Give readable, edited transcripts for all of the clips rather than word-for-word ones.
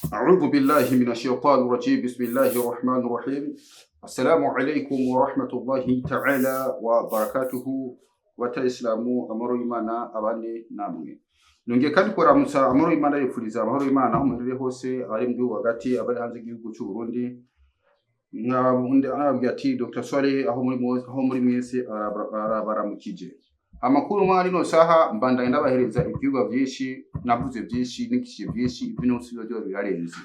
أعوذ بالله من الشيطان الرجيم، بسم الله الرحمن الرحيم. السلام عليكم ورحمة الله تعالى وبركاته. Batayisilamu, amahoro y'Imana abane namwe. Nongeye kandi kuramutsa amahoro y'Imana, yifuriza amahoro y'Imana aho muherereye hose, abari mu gihugu hagati, abari hanze y'igihugu cy'u Burundi. Nkababwira ati Dr Swaleh aho muri aho muri mwese arabaramukije. Amakuru mwari no saha mbandanye ndabahereza ivyigwa vyinshi, navuze vyinshi, nigishije vyinshi, ibintu byo birarenze.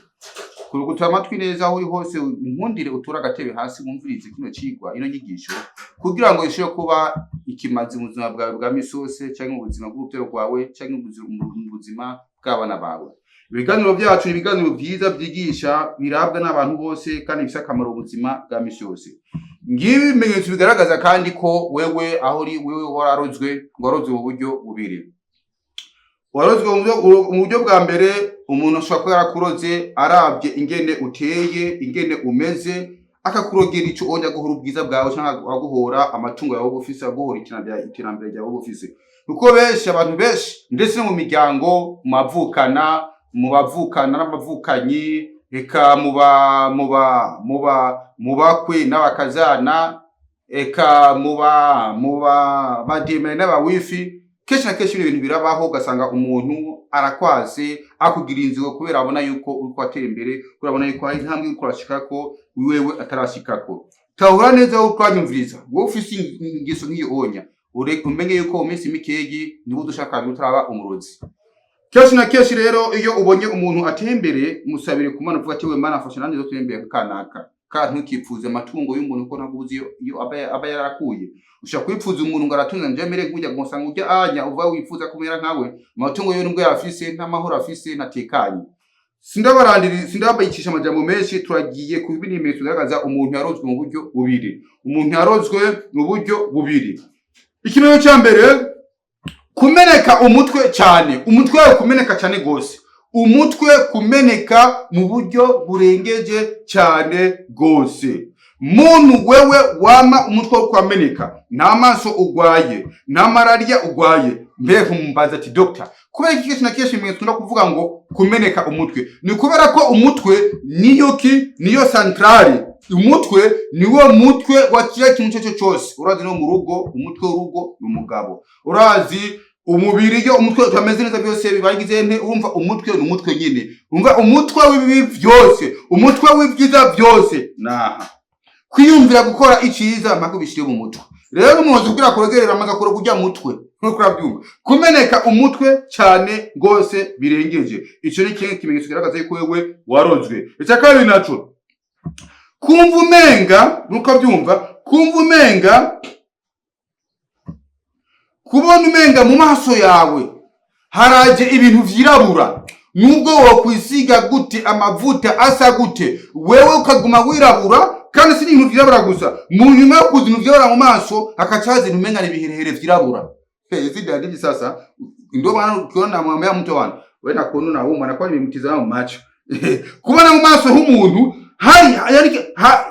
Kuruguta amatwi neza aho uri hose, nkundire uture agatebe hasi wumvirize kino cigwa, ino nyigisho, kugira ngo ishobore kuba ikimazi mu buzima bwawe bwa misi yose, canke mu buzima bw'urubyaro rwawe, canke mu buzima bw'abana bawe. Ibiganiro byacu ni ibiganiro vyiza vyigisha, birabwa n'abantu bose kandi bifise akamaro mu buzima bwa misi yose. Ngibi ibimenyetso bigaragaza kandi ko wewe aho uri, wewe wararozwe, warozwe mu buryo bubiri. Warozwe mu buryo bwa mbere, umuntu ashobora kuba yarakuroze aravye ingene uteye, ingene umeze, akakurogera ico onya aguhora ubwiza bwawe, canke aguhora amatungo yawe ufise, aguhora iterambere ryawe ufise. Kuko benshi, abantu benshi, ndetse no mu miryango, mu bavukana, mu bavukana n'abavukanyi, eka mu bakwe n'abakazana, eka mu ba bademere n'abawifi, kenshi na kenshi ibintu birabaho, ugasanga umuntu arakwase, akugira inzigo kubera abona yuko uriko atera imbere, kubera abona yuko hari intambwe uriko urashikako wewe atarashikako. Tahura neza wowe uranyumviriza, wowe ufise ingeso nk'iyo onya, umenye yuko mu minsi mikeyi niba udushaka utaraba umurozi. Kenshi na kenshi rero, iyo ubonye umuntu ateye imbere, musabire ku Mana, uvuga ati: "We Mana, afasha nanjye nzotere imbere kanaka." Kandi ntukipfuze amatungo y'umuntu, kuko ntabwo uzi iyo aba yarakuye. Ushobora kwipfuza umuntu ngo aratunze, nje mere nk'ujya, ngo usanga ujya anya uva wifuza kumera nkawe, amatungo yo nubwo yafise, nta mahoro afise, ntatekanye. Sindabarandiri, sindabayicisha amajambo menshi. Turagiye ku bimenyetso bigaragaza umuntu yarozwe mu buryo bubiri. Umuntu yarozwe mu buryo bubiri. Ikimenyetso cya mbere: kumeneka umutwe cyane. Umutwe wawe kumeneka cyane gose, umutwe kumeneka mu buryo burengeje cyane gose. Muntu wewe wama umutwe wo kwameneka, nta maso ugwaye, nta malaria ugwaye, mbega mumbaza ati: "Doctor, kubera iki?" Kenshi na kenshi ibimenyetso tukunda kuvuga ngo kumeneka umutwe ni kubera ko umutwe niyo ki, niyo centrale. Umutwe niwo mutwe wa kiriya kintu icyo cyose. Urazi no mu rugo, umutwe w'urugo ni umugabo. Urazi umubiri, iyo umutwe utameze neza byose bibagize nte? Urumva, umutwe ni umutwe nyine. Urumva, umutwe w'ibibi byose, umutwe w'ibyiza byose, naha kwiyumvira gukora iciza mpaka ubishire mu mutwe. Rero umuntu kugira kurogerera amaze akora kurya mutwe, nkuko urabyumva, kumeneka umutwe cyane rwose birengeje, ico ni kimwe kimenyetso kigaragaza yuko wewe warozwe. Icya kabiri naco, kumva umenga, nuko byumva, kumva umenga, kubona umenga mu maso yawe haraje ibintu vyirabura. Nubwo wokwisiga gute, amavuta asa gute, wewe ukaguma wirabura. Kandi si ibintu vyirabura gusa, mu nyuma yo kuza ibintu vyirabura mu maso, hakaca haza ibintu umenga ni ibiherehere vyirabura. Hey, hizi dalili sasa ndio maana ukiona namwambia mtu wana wewe na kuona unaumwa na kwa nimemtizama mu macho, kubona mu maso h'umuntu hari yani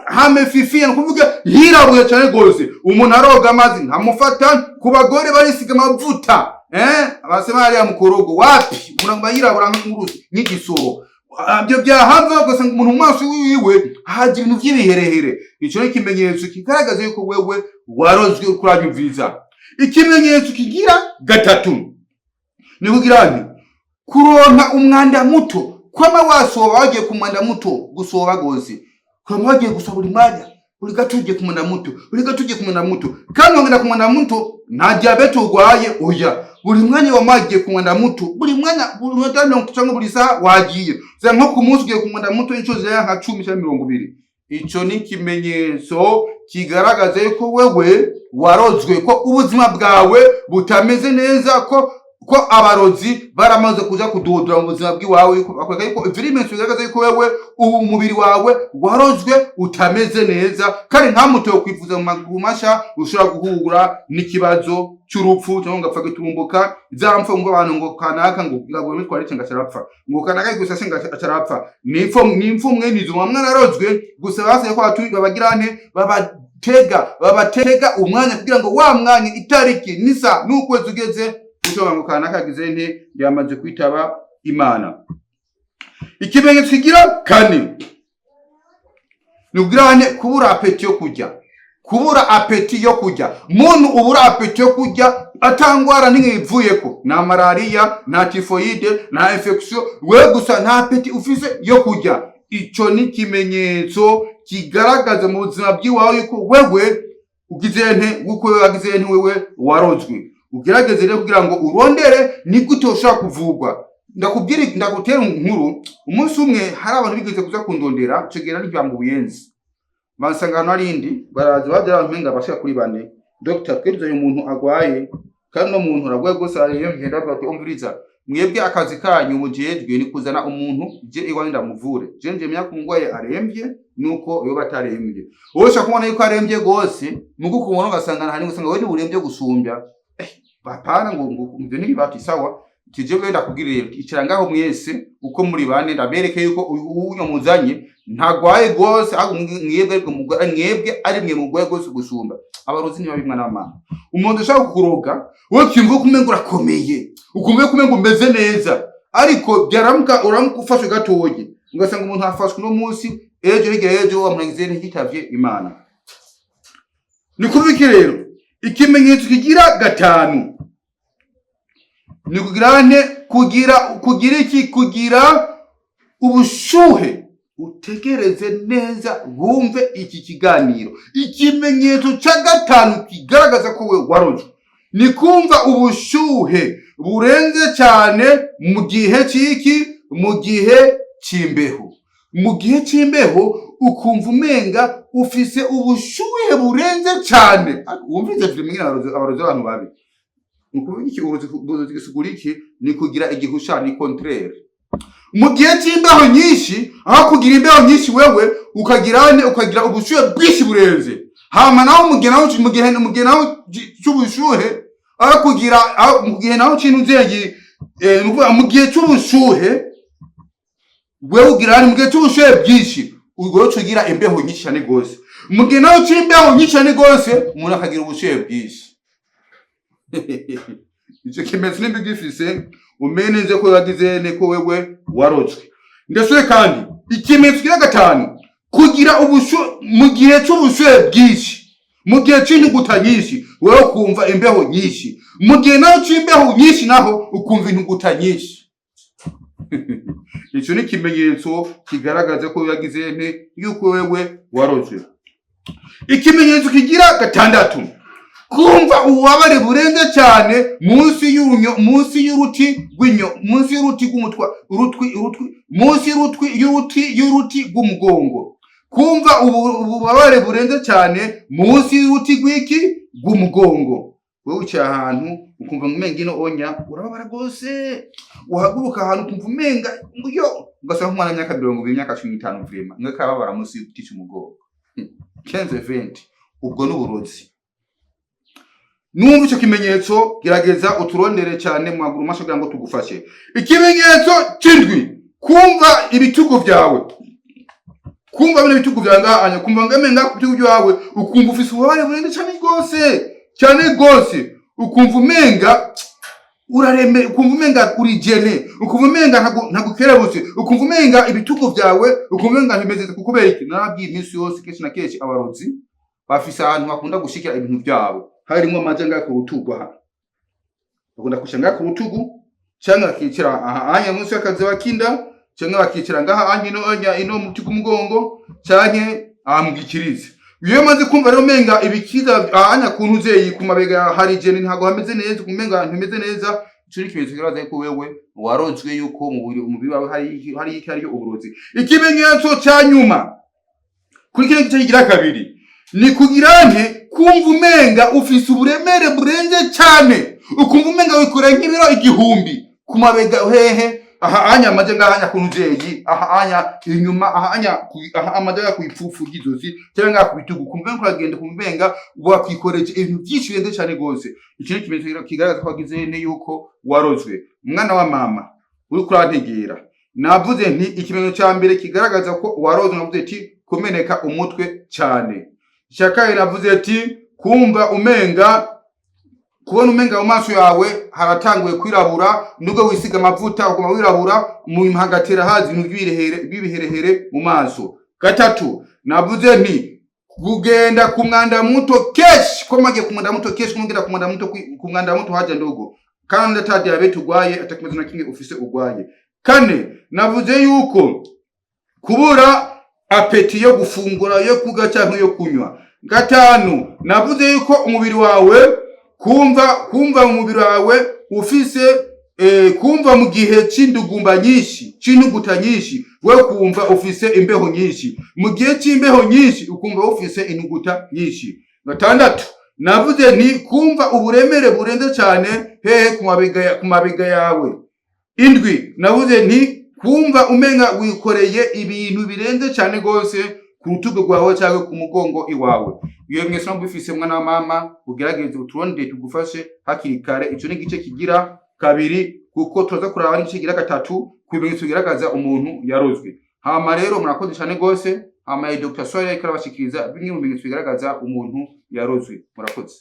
hamefifia, ni kuvuga hirabuye cyane gose. Umuntu aroga amazi ntamufata. Ku bagore barisiga amavuta, abasema hariya mukorogo wapi, umuntu yirabura nk'urusi, nk'igisoro. Ibyo byahava ugasanga umuntu mu maso wiwe hagira ibintu vy'ibiherehere. Ico ni ikimenyetso kigaragaza yuko wewe warozwe, uriko uranyumviriza. Ikimenyetso kigira gatatu ni kugira nti kuronka umwanda muto, kwama wasoba, wagiye ku mwanda muto, gusoba gose, kwama wagiye gusoba buri mwanya, buri gato ugiye ku mwanda muto, buri gato ugiye ku mwanda muto. Kandi wongera ku mwanda muto, nta diabète urwaye, oya. Buri mwanya wama wagiye ku mwanda muto, buri mwanya, buri minota 30 cyangwa buri saha wagiye za, nko ku munsi ugiye ku mwanda muto inshuro zirenga nka 10 cyangwa 20. Ico ni ikimenyetso kigaragaza yuko wewe warozwe, ko ubuzima bwawe butameze neza, ko abarozi baramaze kuja kudodora mu buzima bw'iwawe, bakwereka yuko ivyo ibimenyetso bigaragaza yuko wewe ubu umubiri wawe warozwe, utameze neza. Kandi nta muto wo kwivuza mu maguru masha, ushobora guhura n'ikibazo cy'urupfu cyangwa ngapfa giturumbuka. Za mpfu ngo abantu ngo kanaka ngo ngo mitwara iki ngo acarapfa, ngo kanaka gusa se ngo acarapfa, ni impfu mwene izo muba mwararozwe. Gusa basabye ko babagira nte, babatega umwanya kugira ngo wa mwanya, itariki n'isa n'ukwezi ugeze, ushobora ngo kanaka agize nte, yamaze kwitaba Imana. Ikimenyetso kigira kane ni kugira nte? Kubura appétit yo kurya. Kubura appétit yo kurya. Muntu ubura appétit yo kurya atangwara n'imwe ivuyeko, nta malariya, nta typhoïde, nta infection, wewe gusa nta appétit ufise yo kurya, ico ni ikimenyetso kigaragaza mu buzima bw'iwawe yuko wewe ugize nte? Yuko wewe wagize nte? Wewe warozwe. Ugerageze rero kugira ngo urondere ni gute ushobora kuvugwa. Ndakubwira, ndagutera inkuru. Umunsi umwe hari abantu bigeze kuza kundondera, cegera n'irya mu Buyenzi, bansanga ahantu harindi, baraza baje abantu menga bashika kuri bane: "Dr, twebwe uyu muntu agwaye, kandi uno muntu aragwaye rwose, ararembye." Ndavuga ati: "Umviriza, mwebwe akazi kanyu mujejwe ni kuzana umuntu, je iwanjye ndamuvure. Je nje menya ko umurwayi arembye nuko yoba atarembye. Wowe ushobora kubona yuko arembye rwose, mugo ukubona ugasanga hari, usanga wewe urembye gusumbya." Bapana ngo ivyo ntibibati. Sawa, tije wenda ndakubwira rero, icara ngaho mwese uko muri bane, ndabereke yuko uyu muzanye ntagwaye rwose, ahubwo mwebwe, ariko mwebwe ari mwe mugwaye rwose gusumba. Abarozi niba bimwe n'amana. Umuntu ushaka kukuroga, wowe ukiyumva ko umenga urakomeye, ukumva ko umenga umeze neza, ariko byaramuka uramuka ufashwe gatoyi, ugasanga umuntu afashwe uno munsi, ejo hirya y'ejo wamurangize ntiyitavye Imana. Ni kuvuga iki rero? Ikimenyetso kigira gatanu ni kugira nte? Kugira iki? Kugira ubushuhe. Utegereze neza wumve iki kiganiro. Ikimenyetso cya gatanu kigaragaza ko we warozwe ni kumva ubushuhe burenze cyane mu gihe cy'iki? Mu gihe cy'imbeho. Mu gihe cy'imbeho ukumva umenga ufise ubushuhe burenze cyane. Wumvise filime nyine, abarozi abantu babi. Ni ukuvuga iki? Uburozi gisigura iki? Ni kugira igihusha, ni contraire. Mu gihe cy'imbeho nyinshi, aho kugira imbeho nyinshi, wewe ukagira ne? Ukagira ubushuhe bwinshi burenze. Hama naho mu gihe naho cy'ubushuhe, aho kugira aho mu gihe naho kintu nzengi, ni ukuvuga mu gihe cy'ubushuhe wewe ugira, mu gihe cy'ubushuhe bwinshi ubwo ugira imbeho nyinshi cyane gose. Mu gihe naho cy'imbeho nyinshi cyane gose, umuntu akagira ubushuhe bwinshi. Icyo kimenyetso nimba ugifise, umenye neza ko wagize ne? Ko wewe warozwe. Ndetse kandi ikimenyetso kigira gatanu, kugira ubushuhe mu gihe cy'ubushuhe bwinshi, mu gihe cy'intuguta nyinshi, wewe ukumva imbeho nyinshi. Mu gihe naho cy'imbeho nyinshi naho ukumva intuguta nyinshi. Icyo ni ikimenyetso kigaragaza ko yagize nte? Yuko wewe warozwe. Ikimenyetso kigira gatandatu, kumva ububabare burenze cyane munsi y'urunyo, munsi y'uruti rw'inyo, munsi y'uruti rw'umutwa, urutwi, urutwi, munsi y'urutwi, y'uruti rw'umugongo. Kumva ububabare burenze cyane munsi y'uruti rw'iki? Rw'umugongo. Wowe wicaye ahantu ukumva umenga ino onya urababara rwose, uhaguruka ahantu ukumva umenga yo, ugasanga nk'umwana w'imyaka 20, imyaka 15, vraiment mwe kababara munsi y'uruti cy'umugongo 15-20, ubwo ni uburozi. Numva icyo kimenyetso, gerageza uturondere cyane mu maguru mashya kugira ngo tugufashe. Ikimenyetso cy'indwi, kumva ibitugu byawe, kumva bino bitugu byawe ngaha, kumva ngamenga ku bitugu byawe, ukumva ufise ububabare burenze cyane rwose, cyane rwose, ukumva umenga urareme, ukumva umenga uri gêné, ukumva umenga ntago ukerebutse, ukumva umenga ibitugu byawe, ukumva umenga ntimeze neza. Kubera iki? Narabwiye iminsi yose, kenshi na kenshi abarozi bafise ahantu bakunda gushikira ibintu byabo, harimo amaja ngaha ku rutugu. Aha bakunda gushira ngaha ku rutugu, cyangwa bakicara aha anya munsi y'akaziba k'inda, cyangwa bakicara ngaha anya ino anya ino mu mugongo, canke aha mu gikiriza. Iyo maze kumva rero umenga ibikiza aha ku ntuzeyi, ku mabega hari gêne, ntabwo hameze neza, umenga ntimeze neza, ico ni ikimenyetso kigaragaza yuko wewe warozwe, yuko mu mubiri wawe hari iki? Hariyo uburozi. Ikimenyetso ca nyuma kuri kino gice kigira kabiri ni kugira nte? Kumva umenga ufise uburemere burenze cyane, ukumva umenga wikoreye nk'ibiro 1000 ku mabega. Hehe? Aha anya amaje ngaha anya ku ntuzeyi, aha anya inyuma, aha anya aha amaje ku ipfufu ry'izosi, cyangwa ngaha ku bitugu, ukumva umenga uragenda, ukumva umenga wakwikoreje ibintu byinshi birenze cyane rwose. Iki ni ikimenyetso kigaragaza ko wagize ne? Yuko warozwe. Umwana wa mama uri kurantegera, navuze nti ikimenyetso cya mbere kigaragaza ko warozwe, navuze ati kumeneka umutwe cyane. Icya kabiri navuze ati kumva umenga Kubona umenga mu maso yawe haratanguye kwirabura, nubwo wisiga amavuta uguma wirabura, mu hagatera haza ibintu by'ibiherehere mu maso. Gatatu, navuze nti kugenda ku mwanda muto kenshi, ko magiye ku mwanda muto kenshi, kumugenda ku mwanda muto, ku mwanda muto haja ndogo, kandi ata diabète urwaye, atakibazo na kimwe ufise urwaye. Kane, navuze yuko kubura appétit yo gufungura, yo kurya cyangwa yo kunywa. Gatanu, navuze yuko umubiri wawe kumva mu mubiri wawe ufise kumva mu gihe c'indugumba nyinshi, c'intuguta nyinshi, we kumva ufise imbeho nyinshi, mu gihe c'imbeho nyinshi ukumva ufise intuguta nyinshi. Gatandatu, navuze nti kumva uburemere burenze cyane hehe? Ku mabega yawe. Indwi, navuze nti kumva umenga wikoreye ibintu birenze cyane gose ku rutugu rwawe cyangwa ku mugongo iwawe. Iyo mwese mubifise, mwana wa mama, ugerageze uturondere tugufashe hakiri kare. Ico ni igice kigira kabiri, kuko turaza kuraba n'igice kigira gatatu ku bimenyetso bigaragaza umuntu yarozwe. Hama rero murakoze cyane gose. Hama Dr. Swahili ariko arabashikiriza bimwe mu bimenyetso bigaragaza umuntu yarozwe. Murakoze.